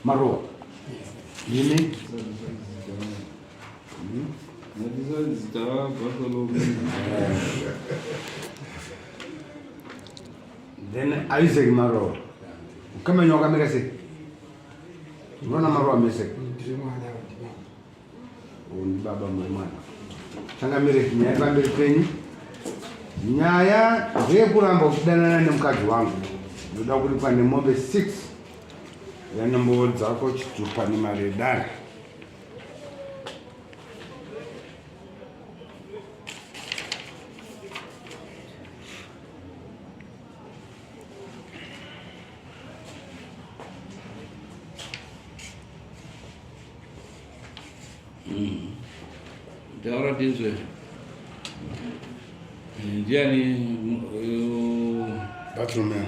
Marowa. Ndimi? Then Isaac Marowa. Ukama nyoka wakamira sei? Unoona Marowa mese? Ndiri mwana ndibaba. Ndi baba muri mwana. Changamire nyaya pamberi penyu. Nyaya ndeyekuramba uchidanana nemukadzi wangu. Ndoda kuripwa nemombe 6 yanembovo dzako chitupa nemari yedare. Taura tinzwe. Ndiani Bartolomeo.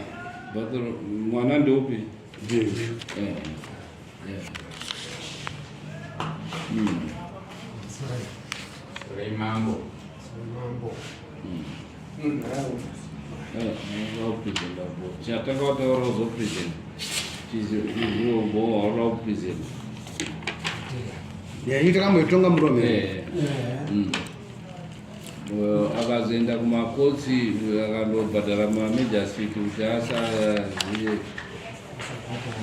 Bartolomeo mwana ndeupi? Ndiye. Eh. Yeah. Sorry mambo. Mambo. Vakupresenta bo. Chatanga wataura uzopresenta. Chizivo waura kupresenta. Nyaya takamboitonga murume. Eh. Akazoenda kumakotsi akandobhadhara mamejasi kuti asazive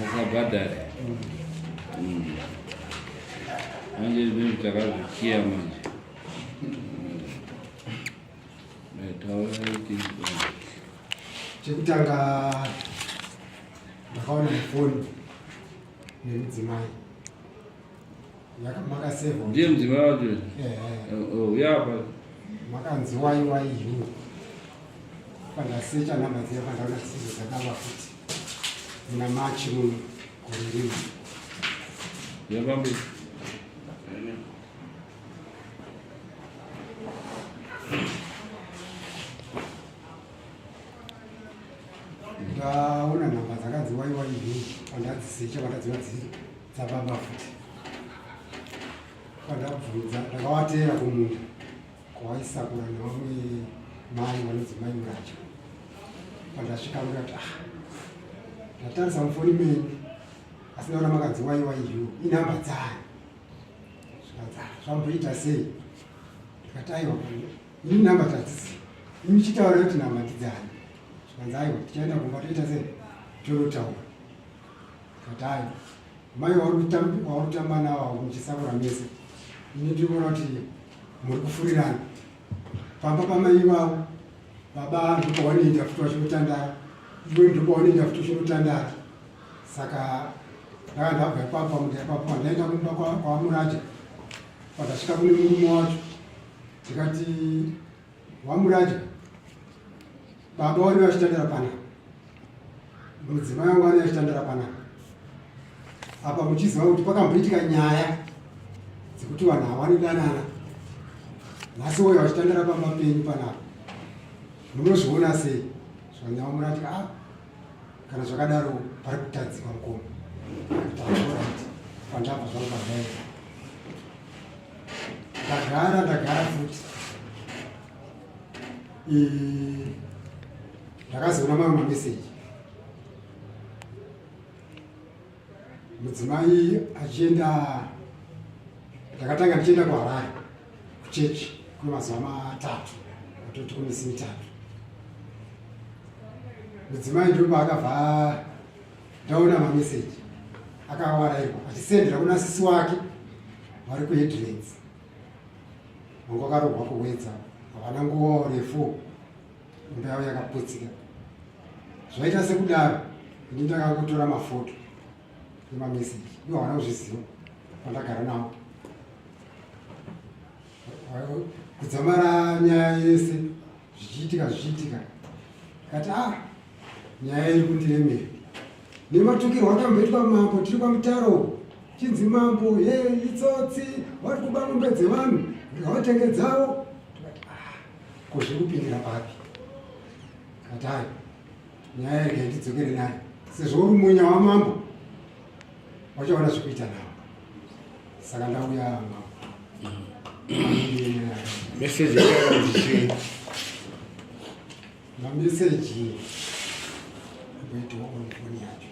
asabhadhare. Manje zvinhu takazvikiya manje. Chekutanga ndakaona mufoni nemudzimai makasevha ndiye mudzimai wacho uyapa makanzi wai wai yu pandasecha namba dziya pandaona dzidzo dzakava futi muna machi muno gore rino yavambi Ndaona nhamba dzakanzi waiwa ihu pandadzisecha pandadziva dziri dzababa futi pandabvunza ndakawateera kumunda kwawaisakura nevamwe mai vanonzi mai muracha pandasvika ndikati ah ndatarisa mufoni menyu asi ndaona makanzi waiwa ihu inhamba dzani zvikanzi ah zvamboita sei ndikati aiwa ini namba tadziziva imi chitaura kuti namba ndidzani zvikanzi aiwa tichaenda kumba toita sei tonotaura ndikati aiwa mai wauri kutamba nawo muchisakura mese ini ndiri kuona kuti muri kufurirana pamba pamai ivavo baba ndopawanoenda futi vachinotandara iwe ndopawanoenda futi uchinotandara saka ndaka ndabva ipapo pamunda ipapo pandaenda kumba kwamuraja pandasvika kune murume wacho ndikati wamuraja baba wani vachitandara panapa mudzimai wangu wani achitandara panapa apa muchiziva kuti pakamboitika nyaya dzekuti vanhu hawanidanana nhasi woyo vachitandara pamba penyu panapa munozviona sei zvanyawamurati a ah, kana zvakadaro pari kutadzikwa mukoma pandabva zvangu pandaenda ndagara ndagara futi ndakazoona mamwe mameseji mudzimai achienda ndakatanga ndichienda kuharare kuchechi kwemazuva matatu atoti kwemisi mitatu mudzimai ndipo paakabva ndaona mameseji akawarairwa achisendera kuna sisi wake vari kuheadlands vanga vakarohwa kuwedza havana nguva refu imba yavo yakaputsika zvaita sekudaro ini ndakakutora mafoto emameseji ivo havana kuzviziva pandagara navo kudzamara nyaya yese zvichiitika zvichiitika kati ah nyaya iri kundiremera nematukirwo akamboitwa mambo tiri kwamutaro uko chinzi mambo ye itsotsi vari kuba mombe dzevanhu ngavatenge dzavo ah, ko zviri kupindira papi kati ayo nyaya yega ndidzokere nayo sezvo uri munya wamambo wachaona zvekuita navo saka ndauya mambo meseji yakanzi chii Mameseji amboitawo on foni yacho.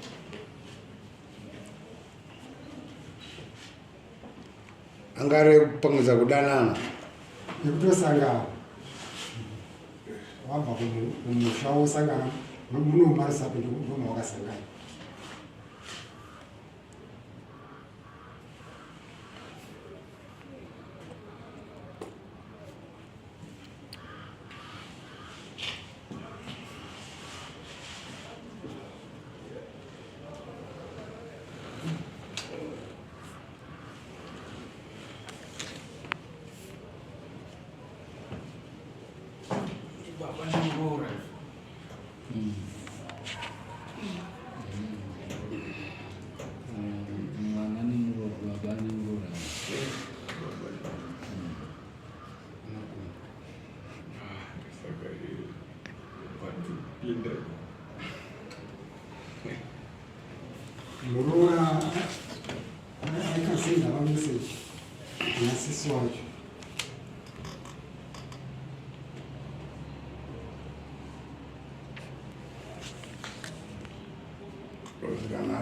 Anga ari ekupangidza kudanana. Nekutosangana. Wabva kumusha wosangana muno marusape ndomawakasangana. Mwana nemuroora, baba nemuroora. Muroora akasenda mameseji kuna sisi wacho. Kana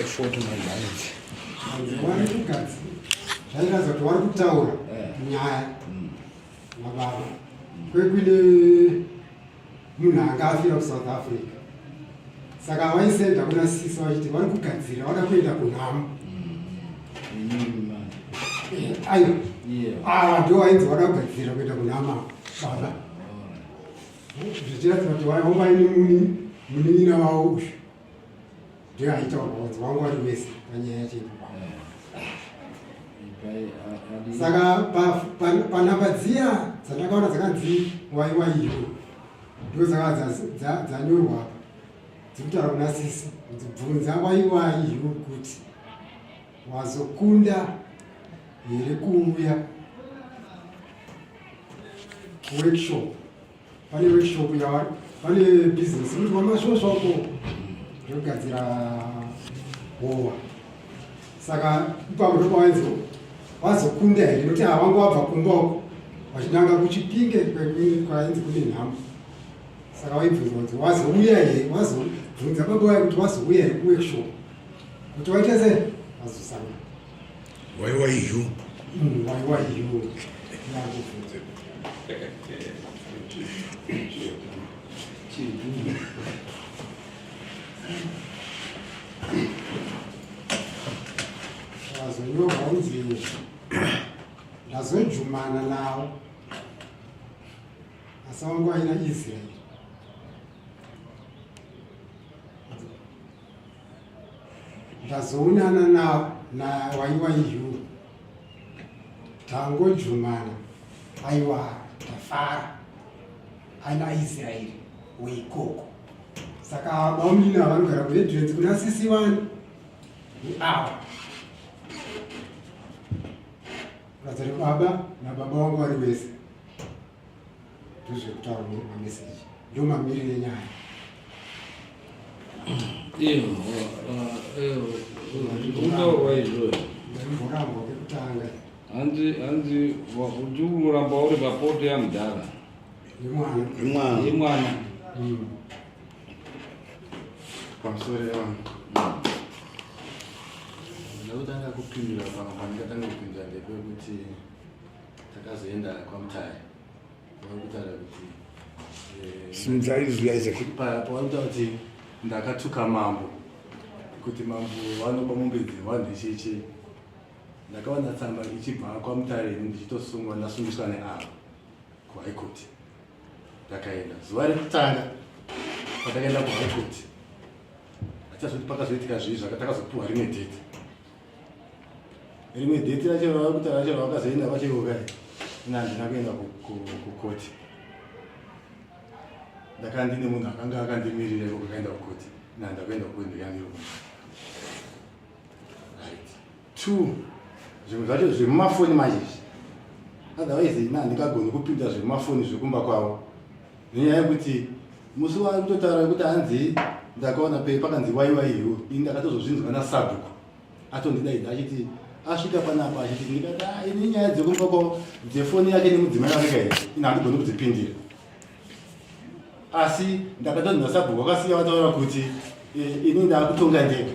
efoti majainzi. Hanzi vari kugadzi zvairatidza kuti vari kutaura nyaya nababa kwekuine munhu anga afira kusouth africa saka vaisenda kuna sisi vachiti vari kugadzirira vada kuenda kunhamo eh, ayo ava ndo vainzi vada kugadzirira kuenda kunhamo baba zvichiratidza kuti vaivaine munin'ina wavo uyu ndiyo aitaurwa kunzi wangu wari wese panyaya yacho ipapo saka panhamba dziya dzandakaona dzakanzi waiwaiyo ndo dzakava dzanyorwa apa dzikutaura kuna sisi kunzi bvunza waiwaiyo kuti wazokunda here kuuya kuworkshop pane workshop yavari pane business kuti vamasvosva uko zvekugadzira howa saka ipapo ndopawainzi vazokunda here nokuti havangu vabva kumba uko vachinanga kuchipinge kwainzi kune nhamo saka vaibvunzwa kunzi wazouya here wazobvunza baba vaye kuti wazouya here kuworkshop kuti waita sei vazosangana waiwaiyu waiwaiyu yakubvunza Wazonyorwa unzi ndazojumana nawo asi wangu aina Israeri. Ndazoonana nawo na waiwaiyu tangojumana aiwa tafara ana Israeri weikoko saka bamunini ava vanogara kuredrenzi kuna sisi wani ava kuratidza kuti baba nababa wangu vari wese ndozvekutaura mameseji ndo mamirire enyaya utaurwa izvozvo ndaimborambwa kekutanga hanzi hanzi kuti uramba uri papoto yamudhara yemwana Yemwana. yemwana Pamusoro yevanhu. Ndakutanga kupindura pamwe pandikatanga kupindura ndepekuti takazoenda kwaMutare. Vari kutaura kuti eh, Simudza izwi Isaac. pavari kutaura kuti ndakatuka mambo kuti mambo vanoba mombe dzevanhu ichichi ndakawana tsamba ichibva kwaMutare ini ndichitosungwa ndasungiswa neava kuhigh court ndakaenda zuva rekutanga patakaenda kuhigh court achazoti pakazoitika zvii zvakatakazopiwa rimwe dheti rimwe dheti racho ravakutaura racho ravakazoenda vacheuka ina handina kuenda kukoti ndakanga ndine munhu akanga akandimirira iko kakaenda kukoti ina handina kuenda kukoti ndikanga ndiri right two zvimwe zvacho zvemumafoni manje izvi otherwise ina handingagoni kupinda zvemumafoni zvekumba kwavo nenyaya yekuti musi waari kutotaura yekuti hanzi ndakaona pe pakanzi waiwaihu ini ndakatozozvinzwa nasabhuku atondidaidza achiti asvika panapa achiti ndikati ah, ini nyaya dzekumba kwavo dzefoni yake nemudzimai wake kai ini handigoni kudzipindira asi ndakatonzi nasabhuku vakasiya vataura kuti eh, ini ndaakutonga ndega.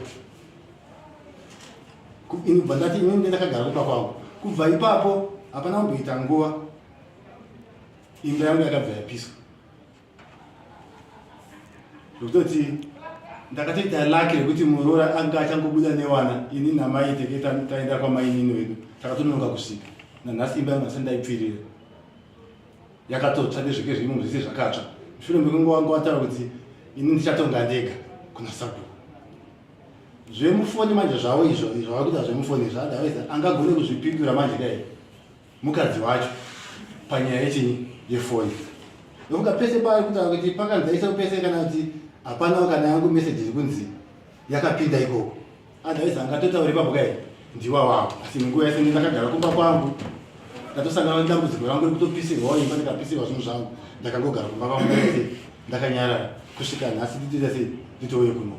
Inobva ndati ini ndakagara kumba kwangu. Kubva ipapo hapana kumboita nguva, imba yangu yakabva yapiswa, zvekutoti ndakatoita laki rekuti muroora anga achangobuda newana, ini namai teke taenda kwamainini wedu, takatononoka kusvika. Nanhasi imba yangu asati ndaipfirira, yakatotsva nezveke zvimo zvese zvakatsva. Mushure mekunge wanga wataura kuti ini ndichatonga ndega kuna sabhuku zvemufoni manje zvavo izvo zvavakuita zvemufoni izvo, otherwise angagone kuzvipindura manje kai mukadzi wacho panyaya yechinyi yefoni. Ndofunga pese paari kutaura kuti pakanzi aisa pese kana kuti hapanawo kana yangu meseji iri kunzi yakapinda ikoko, otherwise angatotaura ipapo kai ndiwa wavo. Asi nguva yese ndakagara kumba kwangu, ndatosangana nedambudziko rangu rekutopisirwawo imba, ndikapisirwa zvinhu zvangu, ndakangogara kumba kwangu ndaise ndakanyarara kusvika nhasi nditoita sei nditouye kunoko.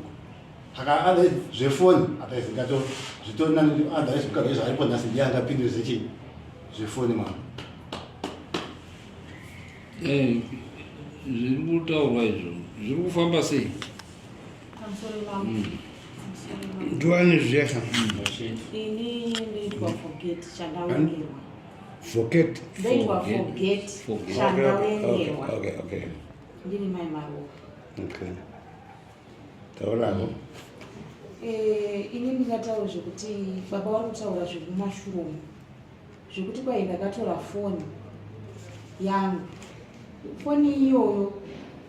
Saka otherwise zvefoni otherwise ngato zvitori nani kuti otherwise mukadzi zvaaripo nhasi ndiye angapindure zvechii zvefoni mama. Eh, zviri kutaurwa izvo zviri kufamba sei? Pamusoro vangu. Pamusoro vangu. Ndiwani zviyaka? Ini ndoitwa Forget Chandawengerwa. Forget. Ndoitwa Forget. Forget Forget. Chandawengerwa. Okay. Ndiri mai Maruwa. Okay. Taurako. Ini ndingataura zvekuti baba vari kutaura zvekumashure umu zvekuti kwai ndakatora foni yangu. Foni iyoyo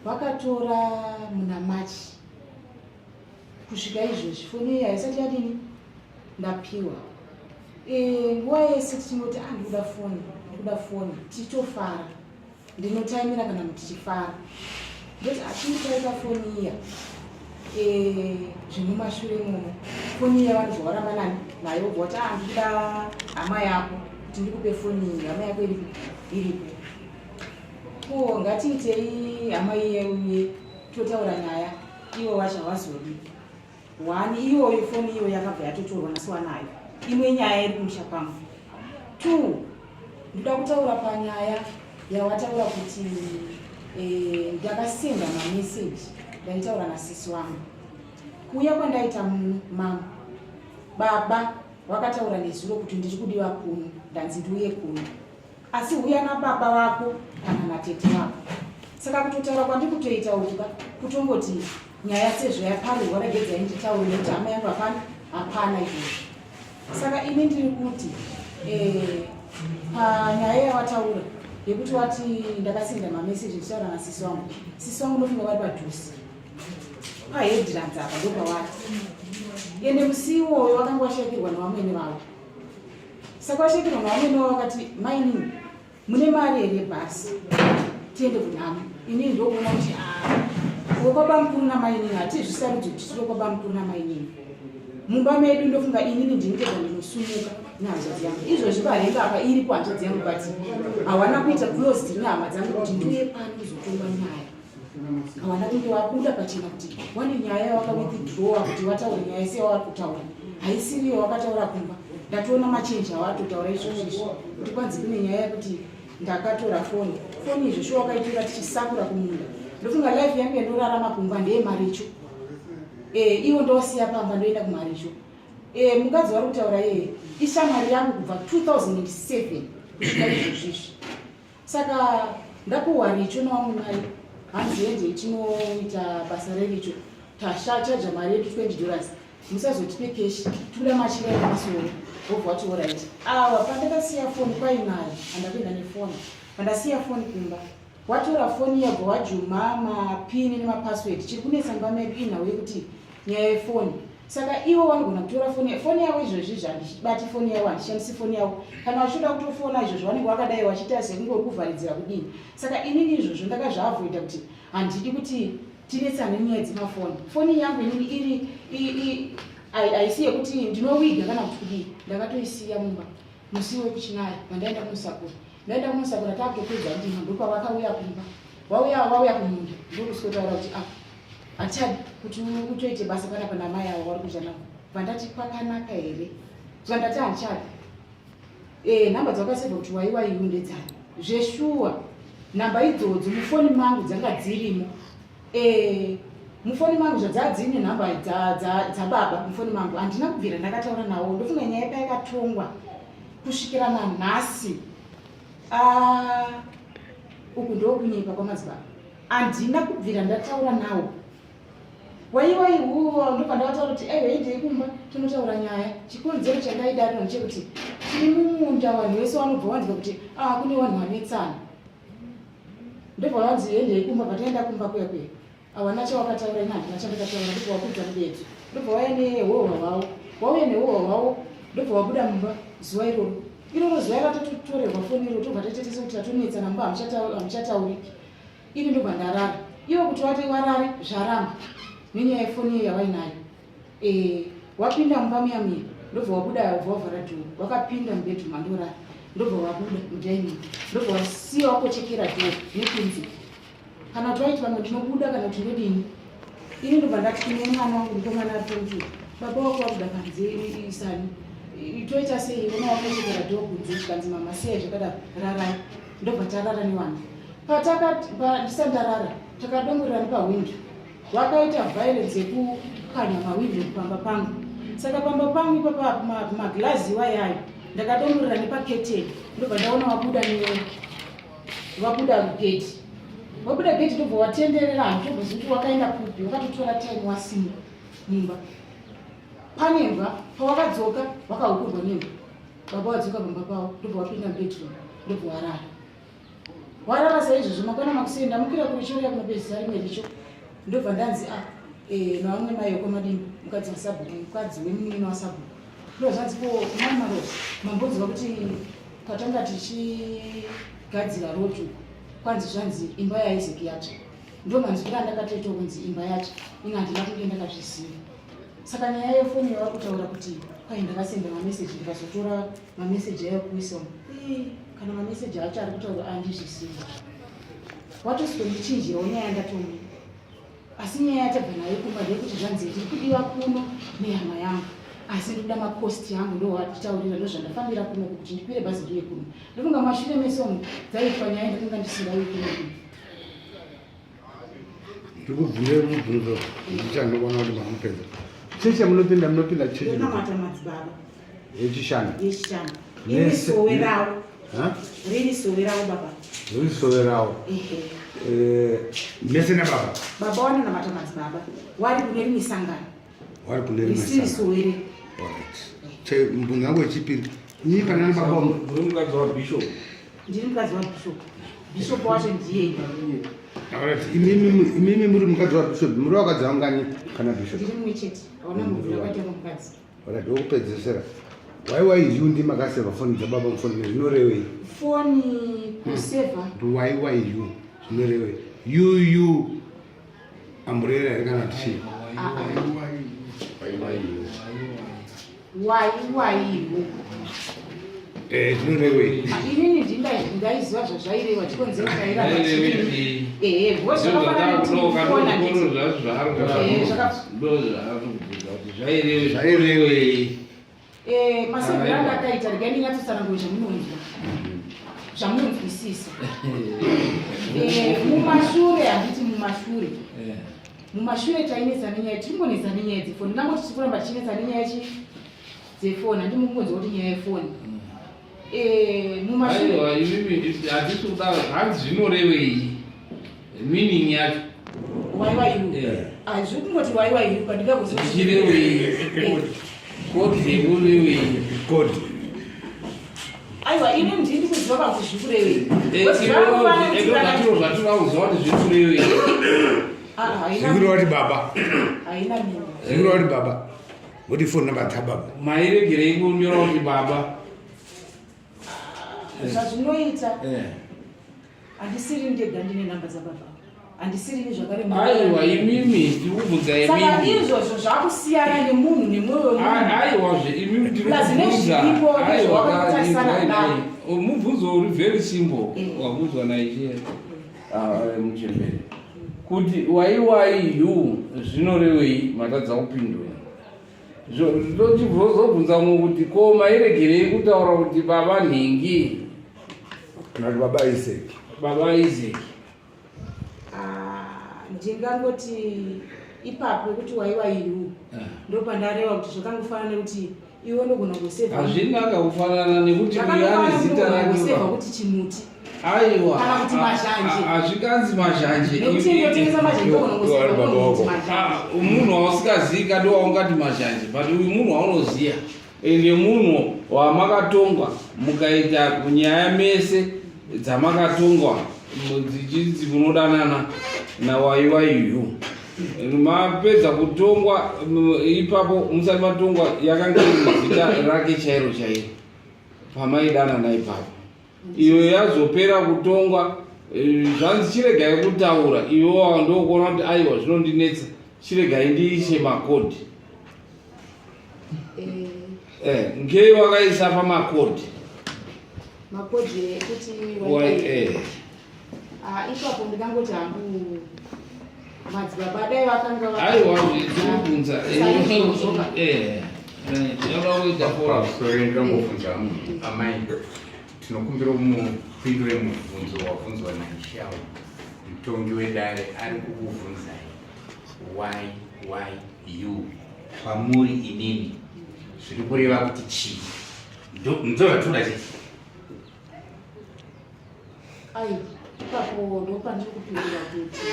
vakatora muna March, kusvika izvozvi foni iyo haisati yadini ndapiwa. Nguva yese tichinoti ah, ndikuda foni, ndikuda foni, tichitofara, ndinotaimira kana kuti tichifara, ndoti achinditaita foni iya. Zvemumashure imomo foni iya vanobva varamba nani nayo, vobva vati ah, ndikuda hama yako kuti ndikupe foni iyi, hama yako iripo iripo ko ngatiitei hama iye uye totaura nyaya. Ivo vacho havazodi one iyoyo foni iyoyo yakabva yatotorwa nasi wanayo. Imwe nyaya iri kumusha kwangu. Two, ndoda kutaura panyaya yawataura kuti ndakasenda mameseji ndaitaura nasisi wangu. Kuuya kwandaita muno mama, baba vakataura nezuro kuti ndiri kudiwa kuno, ndanzi ndiuye kuno, asi uya nababa vako kana natete vako. Saka kutotaura kwandikutoita uku kutongoti nyaya sezvo yaparurwa, regedzai nditaure nekuti hama yangu hapana hapana izvozvo. Saka ini ndiri kuti panyaya yawataura yekuti wati ndakasenda mameseji ndichitaura nasisi wangu, sisi wangu ndofunga vari padhuze paHeadlands apa ndopawati, ende musi iwoyo vakanga vashayikirwa nevamwene vavo. Saka vashayikirwa nevamwene vavo vakati, "Mainini, mune mari here yebhasi tiende kunhamo?" Inini ndokuona kuti wokwaba mukuru namainini hatizvisarudzi kuti tiri kwaba mukuru namainini mumba medu. Ndofunga inini ndini ndega ndinosumuka nehanzvadzi yangu. Izvozvi parenga apa iripo hanzvadzi yangu, but hawana kuita close tiri nehama dzangu kuti ndiuye pano kuzotonga nyaya. Hawana kunge wabuda pachena kuti wane nyaya yawakawithdrawa kuti wataura nyaya seyawari kutaura haisiriyo wakataura kumba. Ndatoona machenji awatotaura izvozvo izvi kuti kwanzi kune nyaya yekuti ndakatora foni. Foni izvo shuwa wakaitora tichisakura kumunda. Ndofunga life yangu yandorarama kumba ndeyemaricho. Iwo ndowasiya pamba ndoenda kumaricho. Mukadzi wari kutaura iyeye ishamwari yangu kubva 2007 kusvika izvozvizvi. Saka ndapuhwa richo nevamwe mai, hanzi hende tinoita basa rericho, tashachaja mari yedu $20, musazotipe cash, tikuda machira emasoro. Wobva wati alright. Awa pandakasiya foni kwainayo handakuenda nefoni. Pandasiya foni kumba watora foni yabva wajuma mapini nemapassword. Chiri kunetsa mumba medu inhau yekuti nyaya yefoni. Saka ivo vanogona kutora foni, foni yavo izvozvi zvandibati foni yavo, handishandisi foni yavo. Kana vachitoda kutofona izvozvo vanenge vakadai vachiita sekunge uri kuvharidzira kudini. Saka inini izvozvo ndakazviavoida kuti handidi kuti tinetsane nenyaya dzemafoni. Foni yangu inini iri haisi yekuti ndinowiga kana kuti kudii, ndakatoisiya mumba musi wekuchinaya vandaenda kunosakura. Ndaenda kunosakura takutopedza ndima, ndopavakauya kumba, vauya vauya kumunda, ndokusikotaura kuti ah, hatichadi kuti utoite basa panapa namai avo vari kuita navo. Vandati kwakanaka here? Zvandati handichadi. Nhamba dzawakasevha kuti waiwa iwe ndedzani? Zveshuwa nhamba idzodzo mufoni mangu dzanga dzirimo. Mufoni mangu zvadzaa dzine nhamba dzababa mufoni mangu, handina kubvira ndakataura nawo. Ndofunga nyaya payakatongwa. Kusvikira nanhasi ah, uku ndokunyepa kwamadzibaba. Handina kubvira ndataura nawo. Waiwa ihuwa ndobva ndavataura kuti aiwa endei kumba tonotaura nyaya. Chikonzero chandaidaro ndechekuti tiri mumunda vanhu vese vanobva vanzwa kuti ah kune vanhu vanetsana. Ndobva vanzi endei kumba pataenda kumba kuya kuya. Hawana chawakataura ini handina chandakataura ndobva wakudza mubedzo ndobva wauya nehohwa hwavo wauya nehohwa hwavo ndobva wabuda mumba zuva iroro iroro zuva iro tatotorerwa foni iro tobva taita sekuti tatonetsana mumba hamuchatauriki ini ndobva ndarara ivo kuti wati warare zvaramba nenyaya yefoni iyo yawainayo e, wapinda mumba muya muya ndobva wabuda wabva wavhara dhoo wakapinda mubedroom andorara ndobva wabuda mudining ndobva wasiya wakochekera dhoo nekunze kana kuti waiti vamwe ndinobuda kana kuti ndodini ini ndobva ndati kune mwana wangu mukomana ari tonti baba wako wabuda panze isani toita sei ona wakochekera dhoo kunze zvikanzi mama siyai zvakadaro rarai ndobva tarara newana pataka ndisati ndarara takadongorera nepahwindo vakaita violence yekukanya mahwindo pamba pangu saka pamba pangu ipapa maglazi iwayayo ndakadongorera nepaketeni ndobva ndaona wabuda vabuda gate wabuda gate ndobva watenderera handitombozii kuti wakaenda kupi wakatotora time wasimuka mumba panembwa pawakadzoka wakahukurwa nembwa baba wadzoka pamba pavo ndobva wapinda mubedroom ndobva warara warara saizvozvo mangwana makuseni ndamukira kurichouya kunopedzisa rimwe richo ndobva ndanzi a eh, navamwe mai vekwamadimba mukadzi wasabhuku mukadzi wemunin'ina wasabhuku ndo zvanzi ko mai marosi mambonzwa kuti patanga tichigadzira road uku kwanzi zvanzi imba yaIsaac yatsva ndo manzwiro andakatoita kunzi imba yatsva ini handina kunge ndakazviziva saka nyaya yefoni yavari kutaura kuti kwai ndakasenda mameseji ndikazotora mameseji ayo kuisa kana mameseji acho ari kutaura andizvisiva watositondichinjirawo nyaya ndatomwe asi nyaya yatabva nayo kumba ndeyekuti zvanzi ndiri kudiwa kuno nehama yangu asi ndikuda makosti yangu ndowatitaurira ndozvandafambira kuno kuti ndikwire bhazi ndiuye kuno ndofunga mashure mese umu dzaitwa nyaya ndakanga ndisingauyi kuno ndikubvunze mubvunzo ndichandoona kuti mamupedza chechi yamunopinda munopinda chechi ndonamata madzibaba yechishanu yechishanu riri sowe rawo riri sowe rawo baba riri sowe rawo eh, mese nababa baba wanonamata madzibaba wari kune rimwe sangano wari kune rimwe risiri sowe re mubvunzo wangu wechipiri ini panana baba uri mukadzi wabishop ndiri mukadzi wabishop bishop wacho ndiye Alright, imimi muri mukadzi wabishop muri wakadzi vangani kana bishop ndiri mumwe chete hauna munhu wakaita mukadzi Alright, wokupedzesera YYU ndimakasevha foni dzababa mufoni zvinorevei foni kusevha YYU zvinorevei UU amburera here kana kuti chii YYU Eh, zvinorevei inini ndingaiziva zvazvaireva chikonzero chairamba ehe zvakafanana zvairevei masevhero anga akaita regai ndinyatsotsanangura zvamunonzwa zvamunonzwisisa mumashure handiti mumashure mumashure tainetsa nenyaya tiringonetsa nenyaya dzefoni ndingangoti tiri kuramba tichinetsa nenyaya chi dzefoni handimukungonzwa kuti nyaya yefoni mumashure aiwa imimi hatisi kuda hanzi zvinorevei meaning yacho YYU hazviri kungoti YYU pandingakuziva zvichirevei code yekurevei code aiwa ini ndini kuziva pakuti zvikurevei zvatinoda kuziva kuti zviri kurevei zvikureva kuti baba haina mimba zvikureva kuti baba voti foni namba dzababa mairegerei kunyora kuti baba zvazvinoita handisiri ndega ndine namba dzababa handisirini zvakare aiwa imimi tiri kubvunza saka imimi izvozvo zvakusiyana nemunhu nemwoyo wemunhu aiwazve imimi tiri Plus kubvunza nezviripo, Aiwa, nezvawakatarisana aiwa, navo. mubvunzo uri very simple Eh. wabvunzwa naiche muchembere kuti YYU zvinorevei matadza kupindura tochibvozobvunza mumwe kuti ko mairegerei kutaura kuti baba nhingi kana kuti baba Isaac baba Isaac Ah, ndingangoti ipapo kuti YYU ndopandareva kuti zvakangofanana nekuti Iwe ndogona kuseva. Hazvina kufanana nekuti uyu ane zita rake. Kuseva kuti chimuti. Aiwa. Kana kuti mazhanje. Hazvikanzi mazhanje. Nekuti ndotengesa mazhanje ndogona kuseva kuti mazhanje. Ah, munhu wausikazivi kadi waungati mazhanje but uyu munhu waunoziva ende munhu wamakatongwa mukaita nyaya mese dzamakatongwa dzichinzi munodanana nawaiwaiyu mapedza kutongwa ipapo musati matongwa yakanga iri zita rake chairo chairo pamaidanana ipapo iyo yazopera kutongwa eh, zvanzi chiregai kutaura iwo ndokuona kuti aiwa zvinondinetsa chiregai ndiise makodhi eh. eh, ngei wakaisa pamakodhi makodhi ekuti eh. Ah, ipapo ndingangoti hangu madzibaba dai vakanga aiwa zvirikubvunza pamusoro ndingangobvunza amai tinokumbira mupindure mubvunzo wabvunzwa naishawo mutongi wedare ari kukubvunzai yy kwamuri inini zviri kureva kuti chii ndozvatoda chete Ai, ipapo ndopandiri kupindura kuti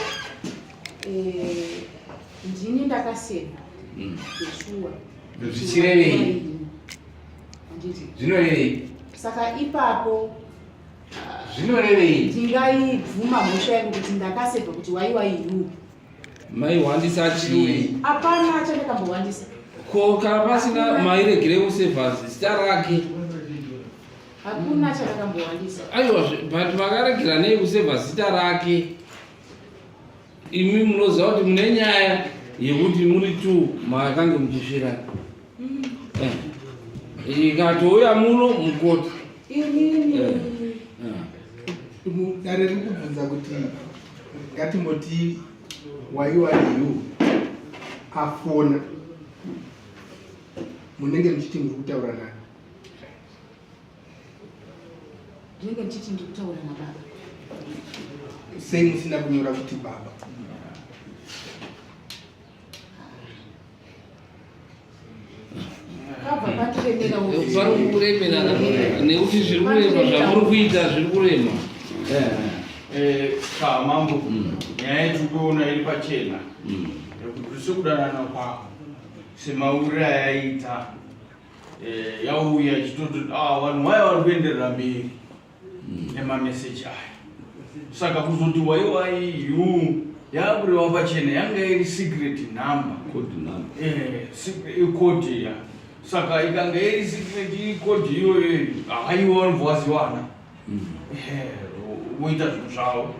eh, ndini ndakaseva mm. zveshuwa. Zvichirevei? Handiti. Zvinorevei? Saka ipapo zvinorevei? Ndingaibvuma mhosva yangu kuti ndakaseva kuti waiwa iyu. Maihwandisa chii? Hapana chandakambohwandisa. Ko kana pasina mairegere kusevha zita rake? Hakuna chakakambowandisa. Aiwa but makaregera nei kusevha zita rake? Imi munoziva kuti mune nyaya yekuti muri two makange muchisvirana. Mm. Eh. Ikatouya muno mukoti. Inini. Eh. Eh. Dare riri kubvunza kuti ngatimboti waiwaiyu afona munenge muchiti muri kutaura nani? Ndinenge ndichiti ndiri kutaura nababa. Sei musina kunyora kuti baba? Kabva patiremera Pari kuremera nekuti zviri kurema zvamuri kuita zviri kurema. Eh, ka mambo nyaya yetiri kuona iri pachena yekuti sekudanana kwako semauriro ayaita Eh, yauya ichitoti ah, vanhu vaya vari kuenderera mberi nemameseji aya saka kuzoti waiwai yu yakureva pachena yanga iri secret number eh, code ya saka ikanga iri secret code iyoyo haiwa vanobva vaziwana eh, voita zvinhu zvavo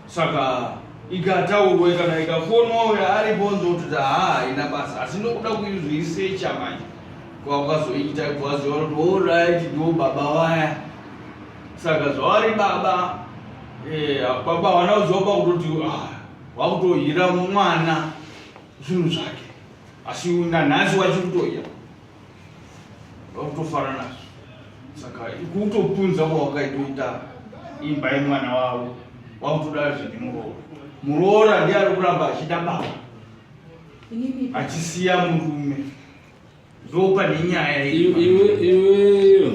saka ikataurwa kana ikafonwa uya aripo nzototi haa haina basa asi nokuda kuizvisecha manje kwakazoita kwaziva kuti orit ndo baba vaya saka zvavari baba eh, baba vana kuziva pakutoti ah, vakutohira mwana zvinhu zvake asi nanhasi wachikutohira vakutofara nazvo saka kutopunza kwawakaitoita imba yemwana wavo wakutoda zvedi muroora muroora ndiye ari kuramba achida baba achisiya murume ndopane nyaya iweyo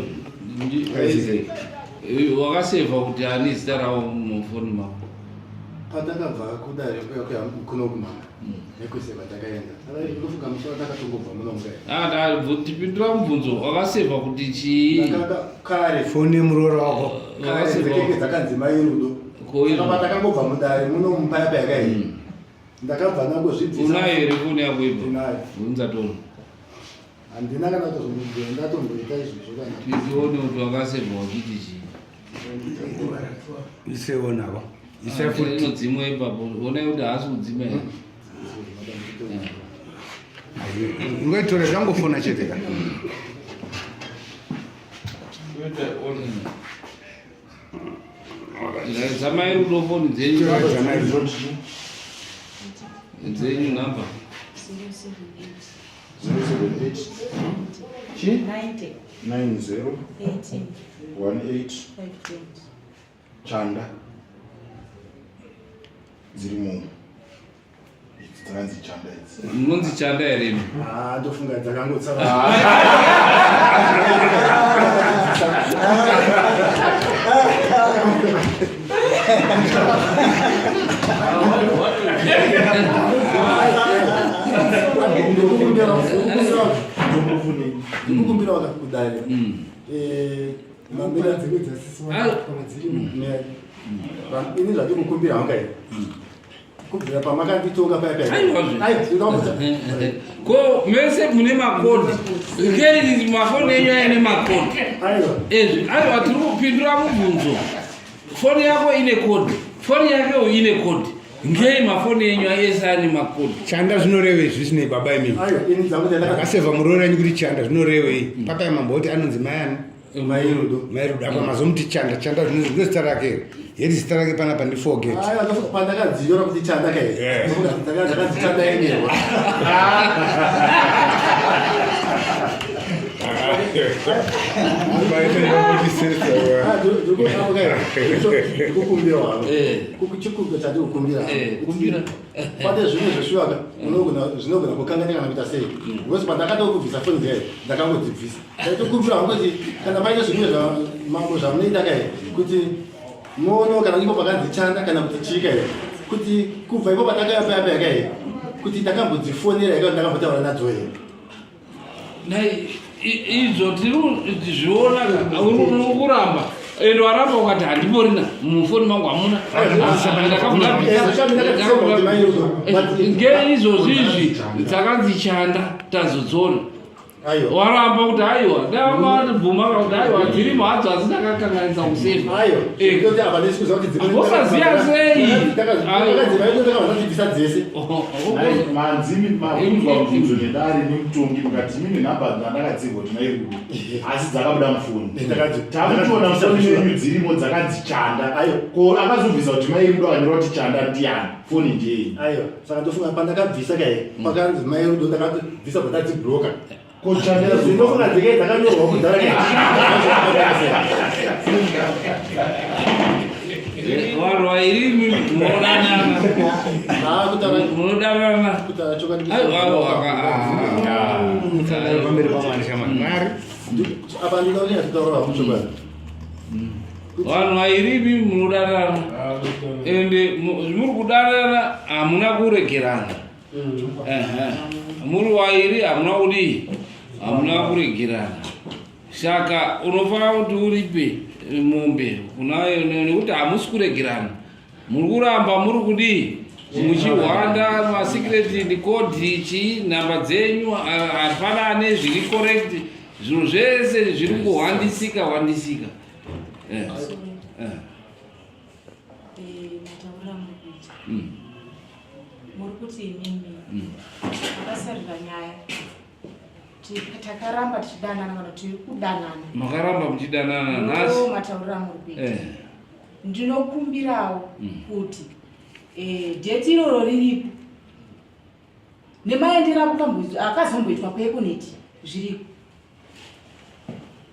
wakasevha kuti ani zita ravo mufoni mako patakabva kudare kuya kuno kumama nekwese kwatakaenda ndofunga musi watakatongobva muno mukai tipindura mubvunzo wakasevha kuti chii kare foni yemuroora wako kare dzekeke dzakanzi mai rudo saka patakangobva mudare muno mupaya payakaii hmm. ndakabva ndangozvibvisa unayo here foni yako ipo ndinayo bvunza tono handina kana kutozomubvira ndatomboita izvozvo kana tione kuti wakasevha uchiti chii isewo navo isai futi inodzimwa ipapo onai kuti haasi kudzima here ungaitore zvangofona chete ka dzamai rudo foni dzenyu dzenyu nhamba 078 chi 90 18 chanda dziri muno idzi dzakanzi chanda idzi. Munonzi chanda here imi? Ah, ndofunga dzakangotsara. Ndikukumbira wakakudare. Eh, mamira dzimwe dzasisi kana dzirimo. Ini zvandikukumbira hanga here? Kubvira pamakanditonga paya paya. Aiwa. Ko mese mune makodi. Ngei mafoni enyu aine makodi. Aiwa. Ezvi aiwa tiri kupindura mubvunzo. Foni yako ine kodi. Foni yake ine kodi. Ngei mafoni enyu ese ane makodi. Chanda zvinorevei zvisinei baba imimi. Aiwa, ini dzangu dzandaka. Akasevha muroora yenyu kuti chanda zvinorevei. Papa yamamboti anonzi mai ani? Mai Rudo. Mai Rudo apa mazomuti chanda chanda zvino zita rake. Heri zita rake panapa ndi forget. Aiwa, ndofunga pandakadzinyora kuti chanda kai. Yeah. Ndofunga ndakanzi chanda yenyerwa. Ndikukumbira wavo. Chikumbiro chandikukumbira. Kumbira. Pane zvimwe zveshuwaka zvinogona kukanganika kana kuita sei. Because pandakatokubvisa foni dziya ndakangodzibvisa. Ndaitokumbira hangu kuti kana paine zvimwe mambo zvamunoita kai kuti muonewo kana ipo pakanzi chanda kana kuti chii kai kuti kubva ipo patakauya paya paya kai kuti ndakambodzifonera here kana ndakambotaura nadzo here. Nai izvo tiri kuzviona uri kuramba ende waramba ukati handimborina mufoni mangu hamuna ngeizvozvi izvi dzakanzi chanda tazodziona waramba kuti aiwa ndavabvuma kuti aiwa dzirimo hadzo asi ndakakanganisa kusefa wosaziva sei Manzimi mabvunzwa mubvunzo nedare nemutongi mukati imimi nhamba dzandakadzirwa kuti mai Rudo asi dzakabuda mufoni takutoona mufoni menyu dzirimo dzakanzi chanda ko akazobvisa kuti mai Rudo akanyora kuti chanda ndiyani foni ndiyei Aiwa, saka ndofunga pandakabvisa kai pakanzi mai Rudo ndakabvisa pandadzibloka. Ko chanda Ndinofunga dzikai dzakanyorwa kudhara kai. Vanhu vairi munodanana. Munodanana. Aiwa, aiwa, Pamberi pamwari shamwari. Mwari. Apa ndinoda kuti nyatsotaura hangu chokwadi. Vanhu vairi imi munodanana. Ende muri kudanana hamuna kuregerana. Ehe. Muri vairi hamuna kudii? Hamuna kuregerana. Saka unofanira kuti uripe mombe kunayo nekuti hamusi kuregerana. Muri kuramba muri kudii? Muchihwanda masecret code chii nhamba dzenyu hapana ane zviri correct zvinhu zvese zviri kuhwandisika hwandisika. Mataurira muri kuita. Muri kuti imimi makasarira nyaya. Takaramba tichidanana kana tiri kudanana. Makaramba muchidanana nhasi. Mataurira muri kuita. Ndinokumbirawo kuti date iroro riripo nemaendero akazomboitwa kuEconet zviriko.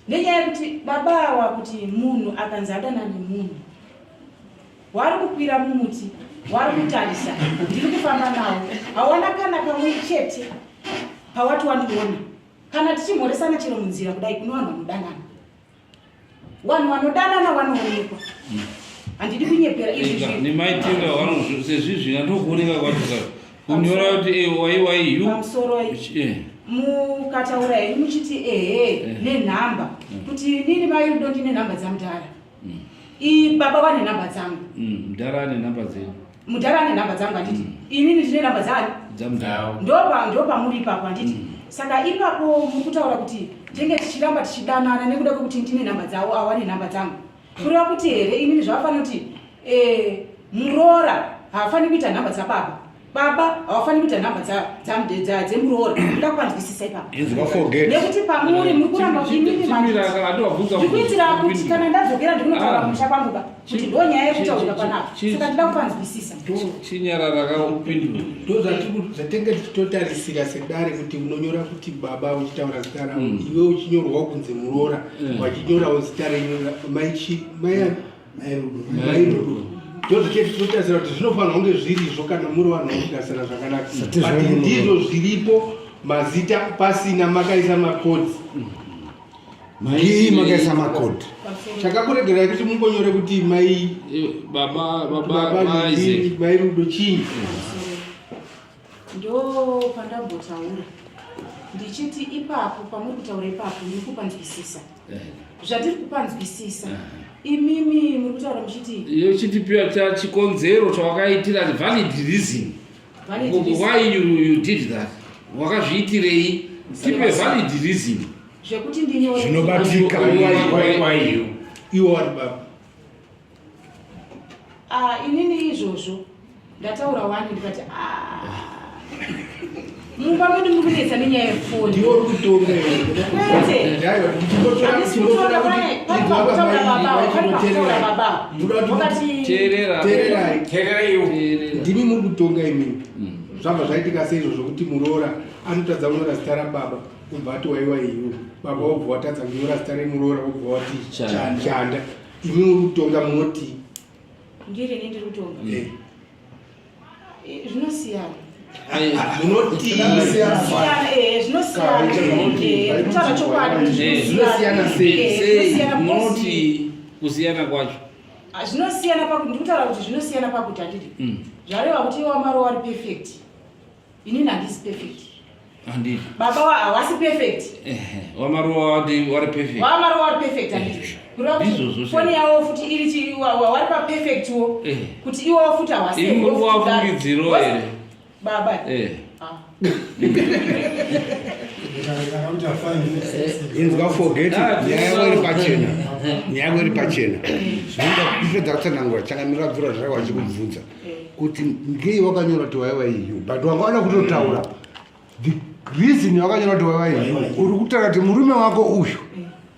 Nenyaya yekuti baba awa kuti munhu akanzi adanana nemunhu wari kukwira mumuti wari kutarisa ndiri kufamba nawo hawana kana kamwe chete pawati wandiona kana tichimhoresana chero munzira kudai kune vanhu vanodanana. Vanhu vanodanana vanoonekwa. Handidi kunyepera izvi zvinhu. Nemaitiro avanozvi sezvizvi ndokuoneka kwacho saka kunyora kuti wai wai yu. Pamusoro mukataura henyu muchiti ehe nenhamba kuti inini mai Rudo ndine nhamba dzamudhara. I baba vane nhamba dzangu. Mudhara ane nhamba dzenyu. Mudhara ane nhamba dzangu handiti. Inini ndine nhamba dzani? Dzamudhara. Ndopa ndopamuri ipapo handiti. Saka ipapo muri kutaura kuti tenge tichiramba tichidanana nekuda kwekuti ndine nhamba dzavo awane nhamba dzangu. Kureva kuti here inini zvavafanira kuti muroora haafaniri kuita nhamba dzababa. Baba havafaniri kuita nhamba dzemuroora. Ndoda kupanzwisisa ipapo. Inzwa forget. Nekuti pamuri muri kuramba imimi ndikuitira kuti kana ndadzokera ndikunotaura kumusha kwangu ka kuti ndo nyaya yekutaurika panapa. Saka ndida kupanzwisisa. Chinyarara kakupindura. Ndo zvatenge tichitotarisira sedare kuti unonyora kuti baba uchitaura zita ravo iwe uchinyorwawo kunzi muroora wachinyorawo zita renyu mai Mai Rudo. Ndozvitinotarisira kuti zvinofanirwa kunge zvirizvo kana muri vanhu vakugarisana zvakanaka, but ndizvo zviripo mazita pasina makaisa makodzi. Ngii makaisa makodhi? Chakakuregerai kuti mungonyore kuti mai baba baba Isaac mai Rudo chii? Ndo pandambotaura ndichiti ipapo pamuri kutaura ipapo ndiri kupanzwisisa zvatiri kupanzwisisa. Imimi muri kutaura muchiti iyo chitipiwa chikonzero chawakaitira, valid reason. Valid reason. Why you did that? Wakazviitirei? Tipe valid reason. Zvekuti ndinyore Zvinobatika. Why you? Iwo wari baba. Ah, inini izvozvo ndataura wani, ndikati, ah, mumba medu muri kunetsa nenyaya yefoni. Ndiwo uri kutonga. Kwete. Handisi kutonga, pane pakutaura baba, pane pakutaura baba. Wakati Teerera. Teererai. Teerera. Ndimi muri kutonga imimi. Zvabva zvaitika seizvo zvokuti muroora anotadza kunyora zita rababa, ubva ati waiwa iwe baba, wobva watadza kunyora zita remuroora, wobva wati Chanda. Chanda. Imi muri kutonga munoti Ndiri ini ndiri kutonga. Zvinosiyana. Munoti Zvinosiyana, zvinosiyana. Kutaura chokwadi kuti Zvinosiyana sei? Sei? Zvinosiyana because- Munoti kusiyana kwacho? Ah, zvinosiyana pakuti ndikutaura kuti zvinosiyana pakuti handidi zvareva kuti iwe wamaro wari perfect, inini handisi perfect. Handidi. Baba hawasi perfect. Wamaruwa wati wari perfect. Wamaro wari perfect, handidi kureva kuti Ndizvozvo. foni yavo futi iri wari paperfect wo, kuti iwewo futi hawasi. Imi muri kuvafungidziro here? Baba. Ah. Inzwa, forget it. Nyaya yako iri pachena, nyaya yako iri pachena. Zvinoda kupedza kutsanangura, changamira bvura zvaka vachikubvunza kuti ngei wakanyora kuti waiwa iyu, but wanga wada kutotaura the reason wakanyora kuti waiwa iyu. Uri kutaura kuti murume wako uyu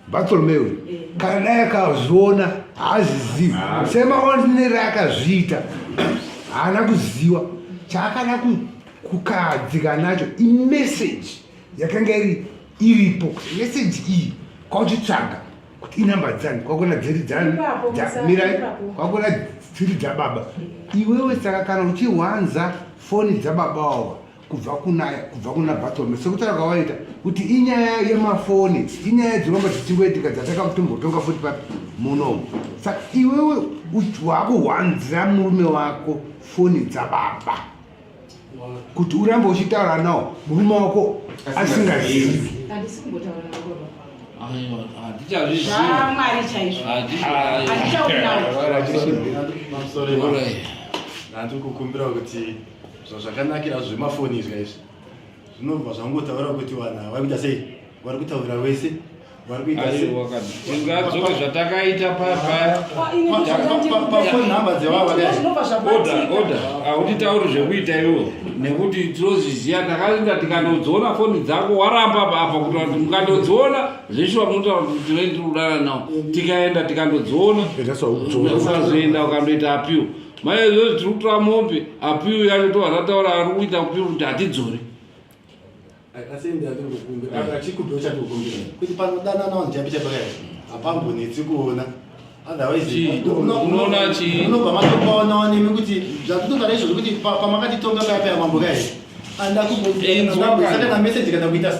Bartholomeu, kana dai akazviona, haazvizivi semaonere akazviita, haana kuziva chaakada kukadzika nacho. Imeseji yakanga iri iripo, meseji iyi kwauchitsvaga kuti inamba dzani, kwakuona dziri dzani. Ipapo, Mirai. Ipapo. Kwakuona dziri dzababa iwewe. Saka kana uchihwanza foni dzababa wawa kubva kuna Bartholomeu, sekutaura kwawaita kuti inyaya yemafoni, inyaya dziromba dzichingoitika dzatakatombotonga futi papi munomu. Saka iwewe wakuhwanzira murume wako foni dzababa kuti urambe uchitaura nawo murume wako asingazivi. Handisi kumbotaura navo baba. Aiwa, hatichazvizivi. ZvaMwari chaizvo. Handichauri navo. Pamusoro, ndandiri kukumbira kuti zvazvakanakira zvemafoni izvi izvi zvinobva zvangotaura kuti vanhu ava vari kuita sei, vari kutaura wese, vari kuita sei. Aiwa, kana tingadzoke zvatakaita paya. Pafoni nhamba dzevava. Zvinobva Order. zvabatika. Order, hautitauri zvekuita iwo nekuti tinozviziva. Takaenda tikandodziona foni dzako, waramba apa kuti vanhu mukandodziona zveshuwa munotaura kuti tinoi tiri kudana nawo. Tikaenda tikandodziona, ukazoenda ukandoita appeal mai izvozvi tiri kutora mombe, appeal yacho tobva tataura ari kuita appeal kuti hatidzori. Asi ndandiri kukumbira chikumbiro chandiri kukumbira kuti panodanana vanhu chaipo chaipo kai hapambonetsi kuona, otherwise Chii? Unoona chii? Unobva matopaonawo nemi kuti zvatotogara izvozvo kuti pamakatitonga paya paya mambo kai anda Inzwa kumboisa kana. kana message kana kuita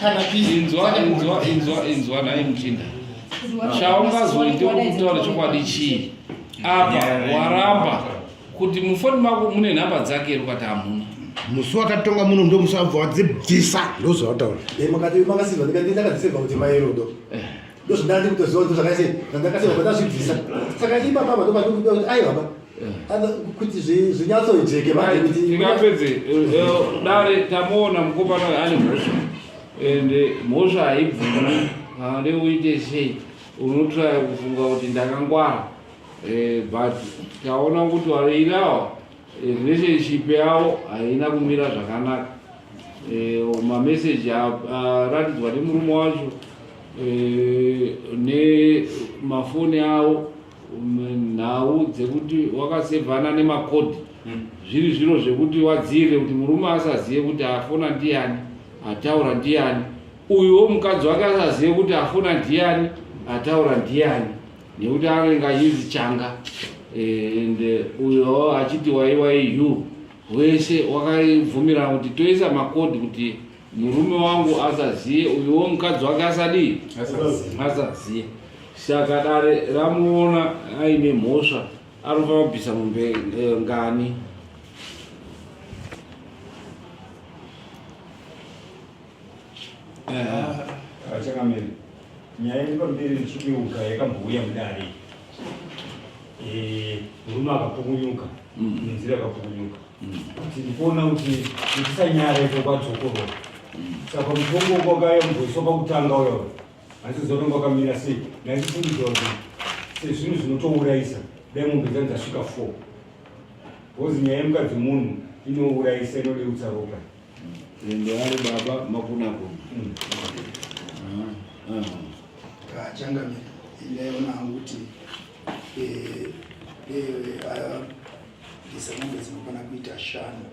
kana peace. Inzwa, inzwa, inzwa, inzwa nhai muchinda, chaungazoite kutaura chokwadi chii apa? Waramba kuti mufoni mako mune nhamba dzake here? Ukati hamuna. Musi watatonga muno ndo musi wabva wadzibvisa, ndozvawataura. Makati makasivha, ndikati ndakadzisevha kuti mai Rudo, ndozvandandi kutoziva kuti zvakaise zvandakasevha pandazvibvisa. Saka ipapa apa ndopandikuda kuti aiwa ba kuti zvinyatsojeke manje kuti Tingapedze dare, tamuona mukomana ane mhosva, ende mhosva haibvumi. Kana ndeuite sei, unotraya kufunga kuti ndakangwara, but taona kuti vaviri ava relationship yavo haina kumira zvakanaka. Mameseji aratidzwa nemurume wacho nemafoni avo, nhau dzekuti wakasevhana nemakodhi, zviri zviro zvekuti wadzire kuti murume asazive kuti afona ndiani, ataura ndiani, uyuwo mukadzi wake asazive kuti afona ndiani, ataura ndiani, nekuti anenge achinzi changa. Eh, and eh, uyo achiti waiwaiu wese wakaibvumirana kuti toisa makodhi kuti murume wangu asaziye uyuwo mukadzi wake asadii asaziye saka dare ramuona aine mhosva anofanira kubvisa mombe eh, ngani Chakamiri, nyaya iri pamberi ndichikuyeuka yakambouya mudare. Eh, murume akapukunyuka mm. nenzira akapukunyuka mm. kuti ndikuona kuti ndisanyara iko kwadzokorora mm. saka mutongo kwakayamboiswa pakutanga uyo handiziva kuti wakamira sei ndaichifungidzwa kuti sezvinhu zvinotourayisa dai mombe dzangu dzasvika four because nyaya yemukadzi munhu inourayisa inodeutsa ropa Ende ari baba makuna kuna. Changamire, ndaiona hangu kuti eh, eh, bvisa mombe dzinokwana kuita shanu.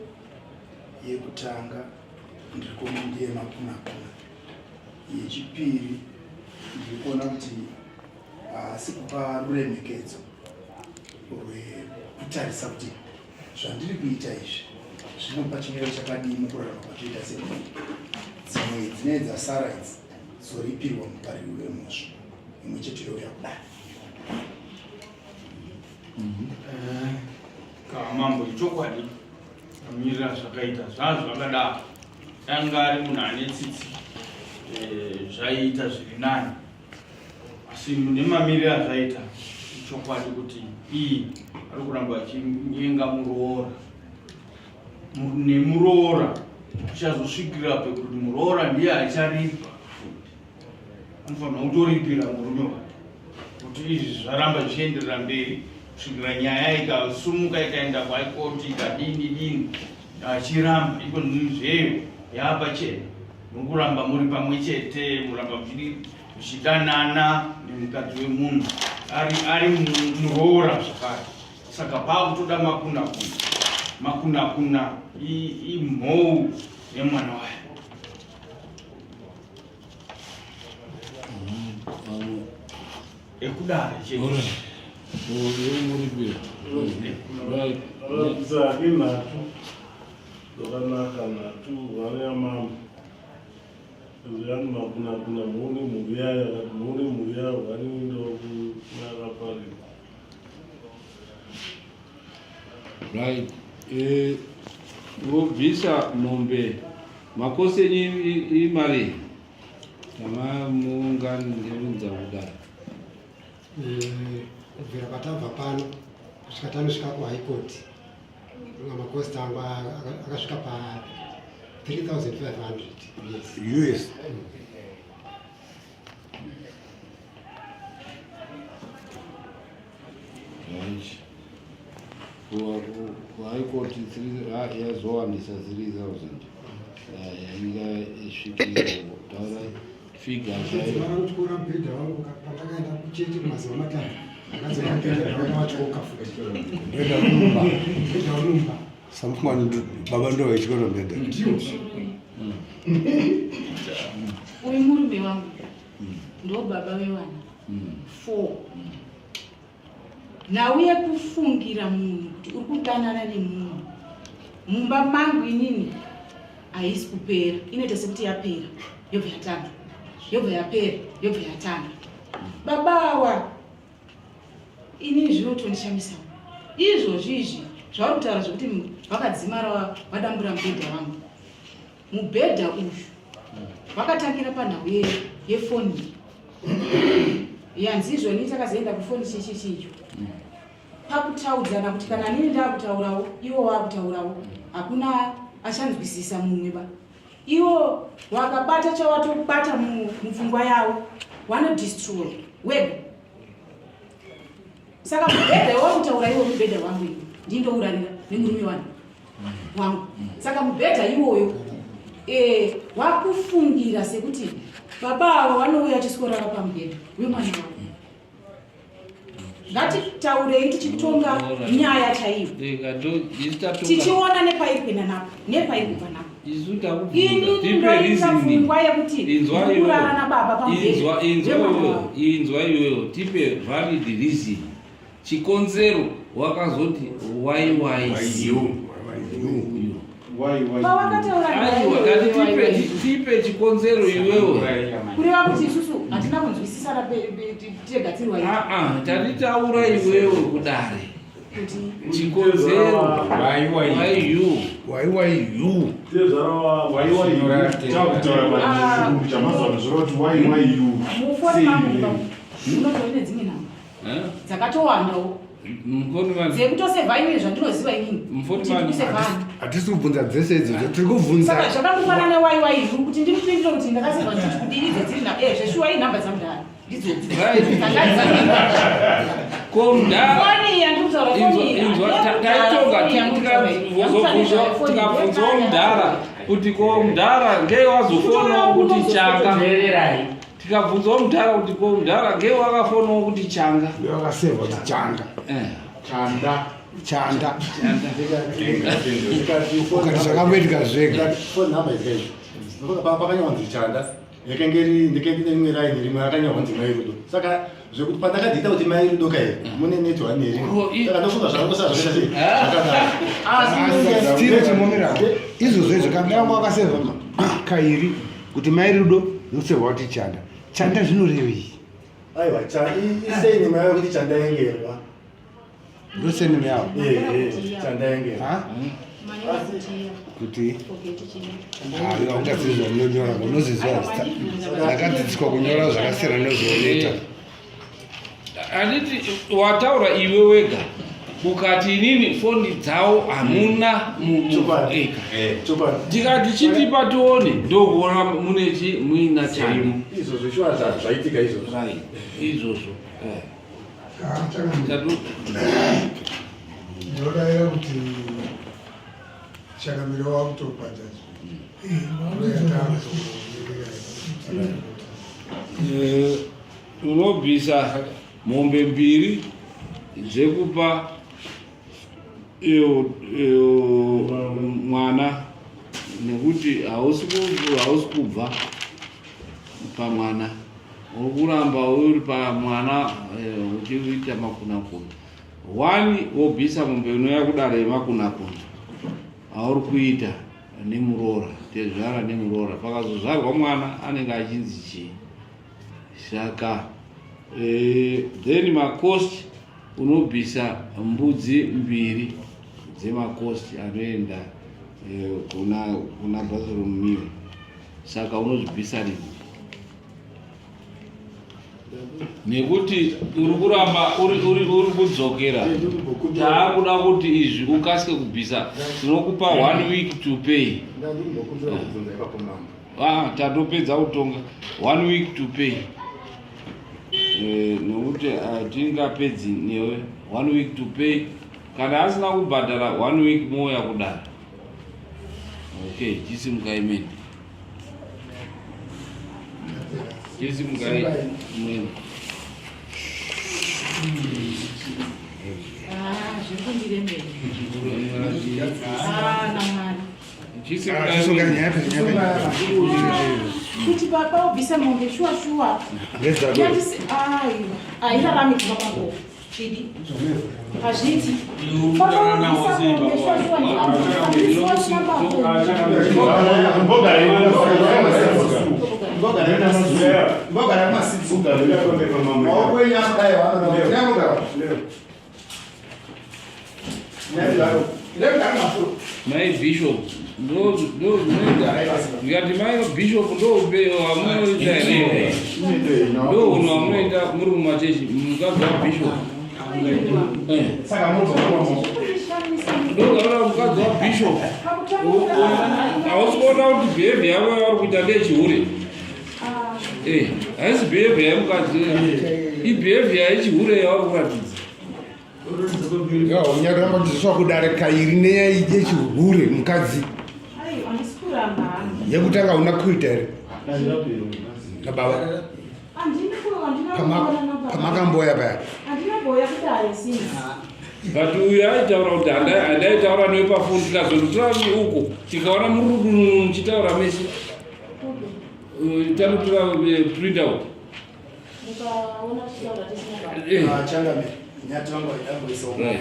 Yekutanga ndiri kuona ndiye makuna kuna. Yechipiri ndiri kuona kuti haasi kupa ruremekedzo rwekutarisa kuti Zvandiri kuita izvi zvinopa chimiro chakadii mukurarama kwatoita semhuri? Dzimwe dzinee dzasara idzi dzoripirwa mupariri wemhosva imwe chete youya kudai. Eh, Kamambo ichokwadi amirira zvakaita zvazvo zvakadaro anga ari munhu ane tsitsi eh, zvaiita zviri nani asi nemamiriro azvaita ichokwadi kuti iyi ari kuramba achinyenga muroora nemuroora tichazosvikira pekuti muroora ndiye acharipa anofanira kutoripira murume wake kuti izvi zvaramba zvichienderera mberi kusvikira nyaya ikasumuka ikaenda kwaikoti ikadini dini achiramba iko zveyo yaapachena Mukuramba muri pamwe chete, muramba muchidanana nemukadzi wemunhu ari ari muroora zvakare. Saka pakutoda makuna kuna makuna kuna imhou yemwana wayo. Ekudare chete. Right. Inhatu. Zvakanaka nhatu vana yamambo ziyani makunakuna muone mhuri yayo akati muone mhuri yayo vanoendawo kunakaparira right eh, vobvisa mombe makosi enyu imari tamamungandirunza kudaro eh, kubvira patabva pano kusvika tanosvika kuhigh court Makosta angu akasvika pa 3500 US. US. Kuhaikoti yazowanisa 3000 yainga isvikiro taura Figure chaiyo. Vanotyora mubhedha wangu pandakaenda kuchechi mazuva matatu. Ndakadzoka futi. Mubhedha weMumba. Mubhedha weMumba. Samfumani baba ndo vaityora mubhedha. Ndiyo. Uyu murume wangu ndo baba vevana four. Nhau yekufungira munhu kuti uri kudanana nemunhu mumba mangu inini haisi kupera, inoita sekuti yapera yobva yatanga, yobva yapera yobva yatanga. Baba awa inini zvinotondishamisawo izvozvi izvi zvauri kutaura zvekuti vakadzimara vadambura mubhedha wangu Mubhedha uyu wakatangira panhau yefoni yanzi izvoni takazoenda kufoni chichichicho pakutaudzana kuti kana nini ndakutaurawo iwo wakutaurawo hakuna achanzwisisa mumwe ba iwo wakabata chawatobata mupfungwa yawo wanodestroy wega saka mubhedha iwakutaura iwo mubhedha wangu iwo ndindourarira nemurume wani wangu saka mubhedha iwoyo eh, wakufungira sekuti baba avo vanouya achisworara pamubhedha wemwana wavo ngatitaurei tichitonga nyaya chaiyo tichiona nepairi kuenda napo nepairi kubva napo inini ndoita pfungwa yekuti kurara nababa pamubhedha inzwa iyoyo tipe valid reason. Chikonzero wakazoti YYU. Pawakataura Aiwa, tati tipe chikonzero iwewe. Kureva kuti isusu hatina kunzwisisana tega tiri waii. Ah ah, tati taura iwewe kudare. Chikonzero YU. YYU. Tezvara takutaura pachirungu chamazuva zvoreva kuti YYU. Mufoni mangu munotori nedzimwe nhamba dzakatowandawo dzekutosevha inini zvandinoziva inini. Hatisi kubvunza dzese idzodzo, tiri kubvunza. Saka zvakangofanana YYU kuti ndimupindure kuti ndakasevha ndichiti kudii idzo dziri zveshuwa inhamba dzamudhara. Taitonga tikabvunzawo mudhara kuti ko mudhara ngei wazofonawo kuti changa, tikabvunzawo mudhara kuti ko mudhara ngei wakafonawo kuti changa, wakasevha kuti changa, chanda, chanda, ukati zvakangoitika zvega. Pakanyanzi chanda yakanga iri ndikenge rimwe raini rimwe rakanyorwa kunzi mai rudo, saka zvekuti pandakadziita kuti mai rudo kai mune netwa nerimwe, saka ndofunga zvakangosa zvakaita sei zvakadaro. Asi tiri chimomira izvozvo izvo kana yangu akasevha kairi kuti mai rudo nosevha kuti chanda, chanda zvinorevei? Aiwa, isei nyaya yekuti chanda yengerwa. Ndoseni yavo. Chanda yengerwa. Kuti aiwa, ungazivi zvamunonyora, unoziziva zita. Ndakadzidziswa kunyora zvakasiyana nezvaunoita. Handiti wataura iwe wega ukati inini foni dzawo hamuna mueka, tikati chitipa tione, ndokuona munechi muina chani. Izvozvo shuwa zvaitika izvozvo. Izvozvo. Ndinodaira kuti changamire wakutopa jaji. Unobvisa mombe mbiri dzekupa iyo mwana nekuti hausi kubva pamwana, uri kuramba uri pamwana uchiita makunakuna. One, wobvisa mombe inouya kudare yemakunakuna auri kuita nemuroora, tezvara nemuroora. Pakazozvarwa mwana anenge achinzi chii? Saka then macost, unobvisa mbudzi mbiri dzemacost anoenda kuna Bartholomew. Saka unozvibvisa rini? Nekuti uri kuramba uri kudzokera, taakuda kuti izvi ukasike kubvisa. Tinokupa one week to pay. Ndandimbokumbira kubvunza ipapo, mambo. Ah, tatopedza kutonga. One week to pay, nekuti hatingapedzi newe. One week to pay, kana asina kubhadhara one week moya kudaro. Okay, chisimukai mene, chisimukai mwene. Ah, zviri kundirembera. Ah, namwari. Chisunga nyaya nyaya. Kuti baba ubvise mombe shuwa shuwa. Ngezvako. Aiwa, hairarami kuva kwako. Chidi. Hazviiti. Baba ubvisa mombe shuwa shuwa ni Mbogara masitsi. Maoko enyu akadai vanoda. Mai bishop, ndo zvinoita ndikati mai bishop ndo wamunoita here? Ndo unhu wamunoita muri mumachechi, mukadzi wabishop? Ndokaona mukadzi wabishop, hausi kuona kuti behaviour yavo yavari kuita ndeyechihure? Haisi behaviour yemukadzi, ibehaviour yechihure yavari kuratidza. Unyaramba kudzidziswa kudare kairi nenyaya yechihure mukadzi. Aiwa, handisi kuramba hangu. Yekutanga una kuita here nababa? Handina kuona nababa. Pamakamboya paya. Handina boya kudare sinzi. But uyu aitaura kuti handaitaura newe pafoni, tikazonotora uko tikaona murudununu muchitaura mese, tanotora print out. Mukaona tichitaura tisina baba. Changamire. Nyati vangu vaidamboisawo. Right.